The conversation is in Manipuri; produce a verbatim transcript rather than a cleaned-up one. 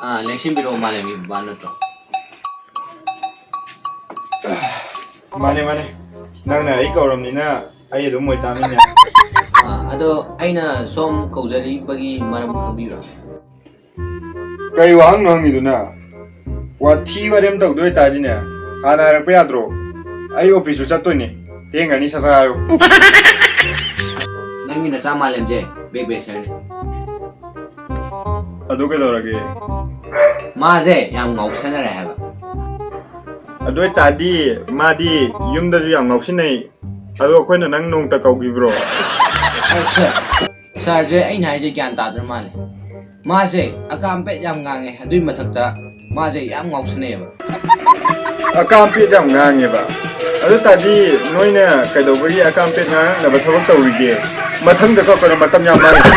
ꯑꯥ, ꯂꯦꯡꯁꯤꯟꯕꯤꯔꯛꯑꯣ, ꯃꯥꯂꯦꯝꯒꯤ ꯕꯕꯥ ꯅꯠꯇ꯭ꯔꯣ? ꯃꯥꯅꯦ, ꯃꯥꯅꯦ꯫ ꯅꯪꯅ ꯑꯩ ꯀꯧꯔꯝꯅꯤꯅ ꯑꯩ ꯑꯗꯨꯝ ꯑꯣꯏꯇꯥꯃꯤꯅꯦ꯫ ꯑꯥ, ꯑꯗꯣ ꯑꯩꯅ ꯁꯣꯝ ꯀꯧꯖꯔꯤꯕꯒꯤ ꯃꯔꯝ ꯈꯪꯕꯤꯕ꯭ꯔꯥ? ꯀꯩ ꯋꯥꯍꯪꯅꯣ ꯍꯪꯉꯤꯗꯨꯅ? ꯋꯥꯊꯤ ꯋꯥꯔꯦꯝ ꯇꯧꯗꯣꯏ ꯑꯣꯏꯇꯥꯔꯗꯤꯅꯦ, ꯍꯥꯟꯅ ꯍꯥꯏꯔꯛꯄ ꯌꯥꯗ꯭ꯔꯣ? ꯑꯩ ꯑꯣꯐꯤꯁꯁꯨ ꯆꯠꯇꯣꯏꯅꯦ, ꯊꯦꯡꯈ꯭ꯔꯅꯤ, ꯁꯠ ꯁꯠ ꯍꯥꯏꯌꯨ꯫ ꯅꯪꯒꯤ ꯅꯆꯥ ꯃꯥꯂꯦꯝꯁꯦ ꯕꯦꯛ ꯕꯦꯛꯁꯔꯅꯦ꯫ ꯑꯗꯨ ꯀꯩꯗꯧꯔꯒꯦ? ꯃꯥꯁꯦ ꯌꯥꯝ ꯉꯥꯎꯁꯟꯅꯔꯦ ꯍꯥꯏꯕ꯫ ꯑꯗꯨ ꯑꯣꯏꯇꯥꯔꯗꯤ ꯃꯥꯗꯤ ꯌꯨꯝꯗꯁꯨ ꯌꯥꯝ ꯉꯥꯎꯁꯤꯟꯅꯩ, ꯑꯗꯣ ꯑꯩꯈꯣꯏꯅ ꯅꯪ ꯅꯣꯡꯇ ꯀꯧꯈꯤꯕ꯭ꯔꯣ? ꯑꯁ, ꯁꯥꯔꯁꯦ ꯑꯩꯅ ꯍꯥꯏꯁꯦ ꯒ꯭ꯌꯥꯟ ꯇꯥꯗ꯭ꯔ ꯃꯥꯜꯂꯦ꯫ ꯃꯥꯁꯦ ꯑꯀꯥꯝ ꯄꯦꯠ ꯌꯥꯝ ꯉꯥꯡꯉꯦ, ꯑꯗꯨꯏ ꯃꯊꯛꯇ ꯃꯥꯁꯦ ꯌꯥꯝ ꯉꯥꯎꯁꯟꯅꯩꯌꯦꯕ꯫ ꯑꯀꯥꯝ ꯄꯦꯠ ꯌꯥꯝ ꯉꯥꯡꯉꯦꯕ? ꯑꯗꯨ ꯇꯥꯔꯗꯤ ꯅꯣꯏꯅ ꯀꯩꯗꯧꯕꯒꯤ ꯑꯀꯥꯝ ꯄꯦꯠ ꯉꯥꯡꯉꯛꯅꯕ ꯊꯕꯛ ꯇꯧꯔꯤꯒꯦ? ꯃꯊꯪꯗ ꯀꯧꯔꯛꯄꯗ ꯃꯇꯝ ꯌꯥꯝ ꯃꯥꯡꯉꯦ꯫